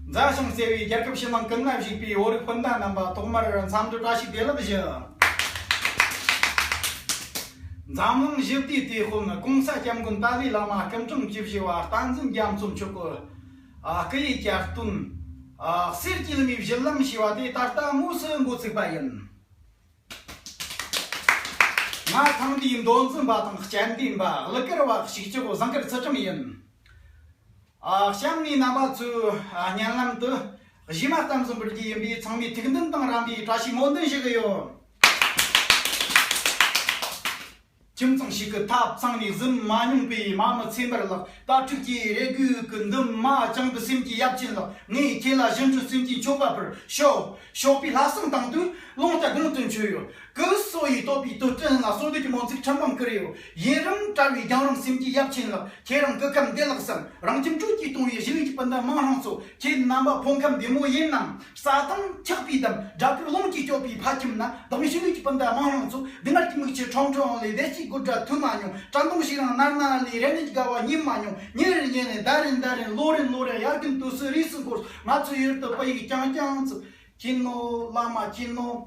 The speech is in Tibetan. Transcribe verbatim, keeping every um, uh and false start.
མཛའ་ཞིང་བརྩེ་བའི་རྒྱལ་ཁབ་ཕྱི་ནང་ཀུན་ན་བཞུགས་པའི་བོད་རིགས་སྤུན་ཟླ་རྣམ་པ། ཐོག་མར་འཚམས་འདྲི་བཀྲ་ཤིས་བདེ་ལེགས་ཞུ། འཛམ་གླིང་ཞི་བདེའི་དེད་དཔོན་༸གོང་ས་༸སྐྱབས་མགོན་ཏཱ་ལའི་བླ་མ་སྐུ་ཕྲེང་བཅུ་བཞི་པ་བསྟན་འཛིན་རྒྱ་མཚོ་མཆོག་གི་ཨ་སྐུ་ཡི་གྱ་སྟོན། ཨ་གསེར་གྱི་ལི་མའི་བཞུད་ལམ་ཞེས་པ་དེ་ད་ལྟ་དངོས་སུ་འགོ་ཚུགས་པ་ཡིན། ང་ཐེངས་འདིའི་མདོ་འཛིན་པ་དང་སྤྱན་འདྲེན་པ་གླུ་གར་བ་གཅིག་ལྕོགས་བཟང་དཀར་ཚུལ་ཁྲིམས་ཡིན། ཨ་གཤམ་ནས་རྣམ་པ་ཚོའི་ཨ་སྙན་ལམ་དུ་གཞས་མ་གཏམ་གསུམ་པར་རྒྱུ་ཡིན་པས། ཚང་མས་ཐུགས་འདུན་དང་རམ་པའི་བཀྲ་ཤིས་སྨོན་འདུན་ཞུ་གི་ཡོད། ཁྱིམ་ཚང་ཞིག་གི་ཐབ་ཚང་ནས་ཟིན་མ་མྱོང་པའི་མ་མི་ཚེ་འབར་ལགས། དྭ་ཕྲུག་གི་རེ་སྒུག་གི་འདུན་མ་བཅིངས་པའི་སེམས་ཀྱི་ཡབ་ཆེན་ལགས། ངས་ཁྱེད་ལ་གཞུ་འབྲུ་སེམས་ཀྱི་མཆོད་པ་ཕུལ་ཤོག་ཤོག་པའི་ལྷ་སྲུང་དང་དུ་ལོང་ལྟ་དགུང་དུ་མཆོད་ཡོད། ཀུ་སོ་ཡི་བསྟོད་པའི་བསྟོད་བསྟོད་ལ་སོ་དུ་གི་མོ་ཚིག་ཁྲམ་བམ་ཀུར་ཡོད། ཡུན་རིང་བཀྲ་བའི་རྒྱང་རིང་སེམས་ཀྱི་ཡབ་ཆེན་ལགས། ཁྱེད་རང་སྐུ་ཁམས་བདེ་ལགས་སམ། རང་ཁྱིམ་སྤྲོ་སྐྱིད་གཏོང་བའི་གཞིས་ལུས་ཀྱི་སྤུན་ཟླ་མང་ཧྲང་ཚོ། ཁྱེད་རྣམ་པ་ཕོ་ཁམས་བདེ་མོ་ཡིན་ནམ། རྩྭ་ཐང་འཁྱག་པའི་འདམ། སྦྲ་གུར་རླུང་གིས་སྐྱོབ་པའི་ཕ་ཁྱིམ་ན། བདག་མེད་གཞིས་ལུས་ཀྱི་སྤུན་ཟླ་མང་ཧྲང་ཚོ། སྡུག་བསྔལ་གྱི་མིག་ཆུ་ཁྲོམ་ཁྲོམ་ལས། བདེ་སྐྱིད་དགོད་སྒྲ་ཐོས་མ་མྱོང་། དྲན་གདུང་ཞིག་རང་ནར་ན་ལས། རེ་ནས་དགའ་བ་ཉིད་མ་མྱོང་། ཉིན་རེ་ཉིན་རེ་ཟླ་རེ་ཟླ་རེ་ལོ་རེ་ལོ་རེ། དབྱར་དགུན་དུས་སུ་རིས་སུ་འཁོར། ང་ཚོའི་ཡུལ་དུ་བོད་ཡིག་རྐྱང་རྐྱང་ཚུགས། ཁྱེད་ནོ་བླ་མ། ཁྱེད་ནོ་